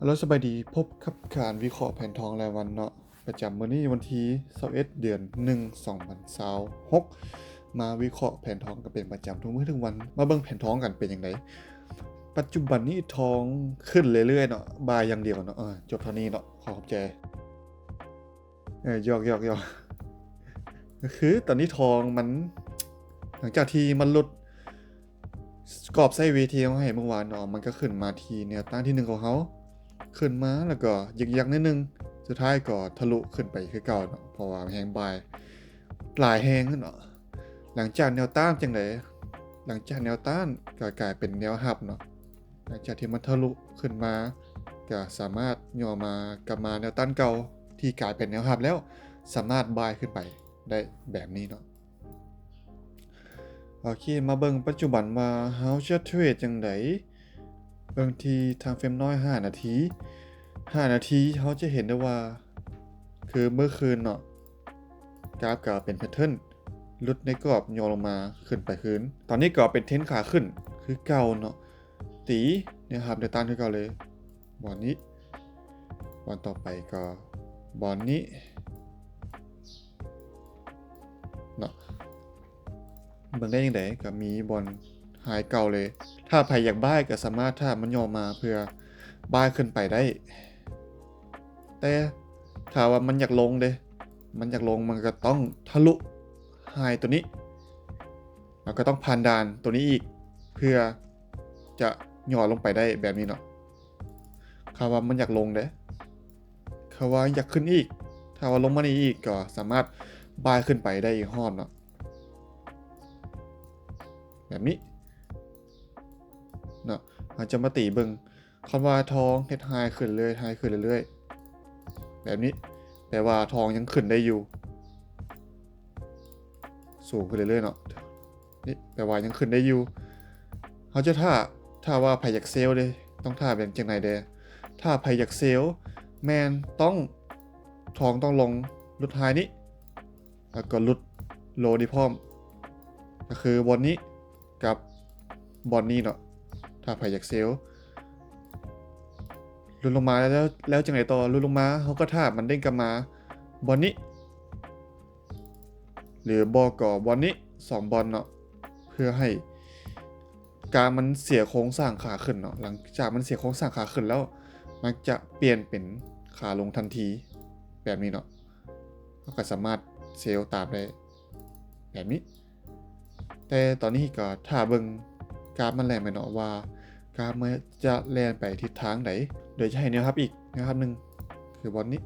ຮັລໂຫຼ ສະບາຍດີ, ພົບກັບການວິເຄາະແຜນທອງລາຍວັນເນາະ ປະຈຳມື້ນີ້ວັນທີຊາວເອັດ ເດືອນໜຶ່ງ ສອງພັນຊາວຫົກ ມາວິເຄາະແຜນທອງກັນເປັນປະຈຳທຸກມື້ທຸກວັນ. ມາເບິ່ງແຜນທອງກັນເປັນຈັ່ງໃດ. ປັດຈຸບັນນີ້ທອງຂຶ້ນເລື້ອຍໆເນາະ, ບາຍຢ່າງດຽວເນາະ. ເອີ ຈົບເທົ່ານີ້ເນາະ, ຂໍຂອບໃຈ. ເອີ ຫຍອກໆໆ ກໍຄືຕອນນີ້ທອງມັນ ຫຼັງຈາກທີ່ມັນຫຼຸດ ກອບໄຊເວທີ່ເຮົາໃຫ້ເມື່ອວານເນາະ, ມັນກໍຂຶ້ນມາທີ່ແນວຕ້ານທີໜຶ່ງຂອງເຮົາ, ຂຶ້ນມາແລ້ວກໍຍຶກຍັກໜ້ອຍໜຶ່ງ, ສຸດທ້າຍກໍທະລຸຂຶ້ນໄປຄືເກົ່າເນາະ, ເພາະວ່າແຮງບາຍຫຼາຍແຮງເນາະ. ຫຼັງຈາກແນວຕ້ານຈັ່ງໃດ? ຫຼັງຈາກແນວຕ້ານກໍກາຍເປັນແນວຮັບເນາະ. ຫຼັງຈາກທີ່ມັນທະລຸຂຶ້ນມາ ກໍສາມາດຫຍໍ້ມາກັບມາແນວຕ້ານເກົ່າ ທີ່ກາຍເປັນແນວຮັບແລ້ວ, ສາມາດບາຍຂຶ້ນໄປໄດ້ແບບນີ້ເນາະ. ໂອເຄ ມາເບິ່ງປັດຈຸບັນວ່າເຮົາຈະເທຣດຈັ່ງໃດ. ເບິ່ງທີ່ທາມເຟຣມນ້ອຍ ຫ້ານາທີ, ຫ້ານາທີເຮົາຈະເຫັນໄດ້ວ່າ ຄືເມື່ອຄືນເນາະ ກາຟກໍເປັນແພັດເທີນ ຫຼຸດໃນກອບຫຍໍ້ລົງມາ ຂຶ້ນໄປຄືນ. ຕອນນີ້ກໍເປັນເທຣນຂາຂຶ້ນຄືເກົ່າເນາະ, ຕີແນວຮັບແນວຕ້ານຄືເກົ່າເລີຍ ບ່ອນນີ້, ບ່ອນຕໍ່ໄປກໍບ່ອນນີ້ເນາະ. ເບິ່ງໄດ້ຈັ່ງໃດ ກໍມີບ່ອນໄຮເກົ່າເລີຍ. ຖ້າໃຜຢາກບາຍກໍສາມາດຖ້າມັນຫຍໍ້ມາເພື່ອບາຍຂຶ້ນໄປໄດ້, ແຕ່ຖ້າວ່າມັນຢາກລົງເດ້, ມັນຢາກລົງ ມັນກໍຕ້ອງທະລຸໄຮຕົວນີ້ ແລ້ວກໍຕ້ອງຜ່ານດ່ານຕົວນີ້ອີກ ເພື່ອຈະຫຍໍ້ລົງໄປໄດ້ແບບນີ້ເນາະ. ຖ້າວ່າມັນຢາກລົງເດ້, ຖ້າວ່າຢາກຂຶ້ນອີກ, ຖ້າວ່າລົງມານີ້ອີກ ກໍສາມາດບາຍຂຶ້ນໄປໄດ້ອີກຮອບເນາະ ແບບນີ້ເນາະ. ເຮົາຈະມາຕີເບິ່ງ ຄັນວ່າທອງເຮັດໄຮຂຶ້ນເລື້ອຍ, ໄຮຂຶ້ນເລື້ອຍໆ ແບບນີ້ ແປວ່າທອງຍັງຂຶ້ນໄດ້ຢູ່, ສູງຂຶ້ນເລື້ອຍໆເນາະ. ນີ້ແປວ່າຍັງຂຶ້ນໄດ້ຢູ່. ເຮົາຈະຖ້າ, ຖ້າວ່າໃຜຢາກເຊລເດ້, ຕ້ອງຖ້າແບບຈັ່ງໃດແດ່? ຖ້າໃຜຢາກເຊລ ແມ່ນຕ້ອງ, ທອງຕ້ອງລົງ, ຫຼຸດໄຮນີ້ ແລ້ວກໍຫຼຸດໂລນີ້ພ້ອມ, ກໍຄືບ່ອນນີ້ກັບບ່ອນນີ້ເນາະ. ຖ້າໃຜຢາກເຊລ ຫຼຸດລົງມາແລ້ວ, ແລ້ວຈັ່ງໃດຕໍ່? ຫຼຸດລົງມາ ເຮົາກໍຖ້າມັນເດ້ງກັບມາບ່ອນນີ້ ຫຼືບໍ່ກໍບ່ອນນີ້ ສອງບ່ອນເນາະ, ເພື່ອໃຫ້ກາຟມັນເສຍໂຄງສ້າງຂາຂຶ້ນເນາະ. ຫຼັງຈາກມັນເສຍໂຄງສ້າງຂາຂຶ້ນແລ້ວ ມັນຈະປ່ຽນເປັນຂາລົງທັນທີ ແບບນີ້ເນາະ. ເຮົາກໍສາມາດເຊລຕາມໄດ້ແບບນີ້. ແຕ່ຕອນນີ້ກໍຖ້າເບິ່ງກາຟມັນແລ່ນໄປເນາະ ວ່າກາຟມັນຈະແລ່ນໄປທິດທາງໃດ. ໂດຍຈະໃຫ້ແນວຮັບອີກແນວຮັບໜຶ່ງ ຄືບ່ອນນີ້.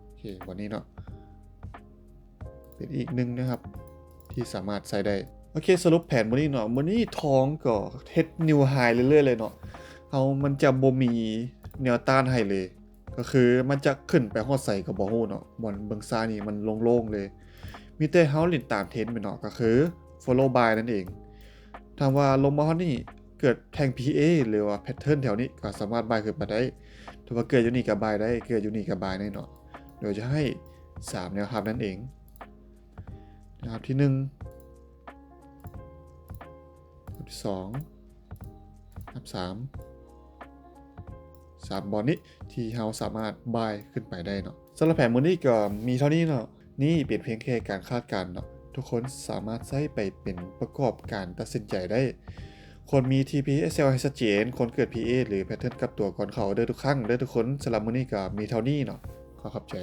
ໂອເຄ ບ່ອນນີ້ເນາະ ເປັນອີກໜຶ່ງແນວຮັບທີ່ສາມາດໃຊ້ໄດ້. ໂອເຄ ສະຫຼຸບແຜນມື້ນີ້ເນາະ, ມື້ນີ້ທອງກໍເຮັດນິວໄຮເລື້ອຍໆເລີຍເນາະ. ເຮົາ ມັນຈະບໍ່ມີແນວຕ້ານໃຫ້ເລີຍ, ກໍຄືມັນຈະຂຶ້ນໄປຮອດໃສກໍບໍ່ຮູ້ເນາະ. ບ່ອນເບື້ອງຊ້າຍນີ້ມັນໂລ່ງໆເລີຍ, ມີແຕ່ເຮົາຫຼິ້ນຕາມເທຣນໄປເນາະ, ກໍຄື follow buy ນັ້ນເອງ. ຖ້າວ່າລົງມາຮອດນີ້ ເກີດແທ່ງ ພີ ເອ ຫຼືວ່າ pattern ແຖວນີ້ ກໍສາມາດບາຍຂຶ້ນໄປໄດ້. ຖ້າວ່າເກີດຢູ່ນີ້ກໍບາຍໄດ້, ເກີດຢູ່ນີ້ກໍບາຍໄດ້ເນາະ. ໂດຍຈະໃຫ້ສາມແນວຮັບນັ້ນເອງ. ແນວຮັບທີໜຶ່ງ, ແນວຮັບທີສອງ, ແນວຮັບສາມ, ສາມບ່ອນນີ້ທີ່ເຮົາສາມາດບາຍຂຶ້ນໄປໄດ້ເນາະ. ສຳລັບແຜນມື້ນີ້ກໍມີເທົ່ານີ້ເນາະ. ນີ້ເປັນພຽງແຄ່ການຄາດການເນາະ, ທຸກຄົນສາມາດໃຊ້ໄປເປັນປະກອບການຕັດສິນໃຈໄດ້. ຄວນມີ ທີ ພີ ເອັສ ແອລ ໃຫ້ຊັດເຈນ, ຄວນເກີດ ພີ ເອ ຫຼື pattern ກັບຕົວກ່ອນເຂົ້າເດີທຸກຄັ້ງເດີທຸກຄົນ. ສຳລັບມື້ນີ້ກໍມີເທົ່ານີ້ເນາະ, ຂໍຂອບໃຈ.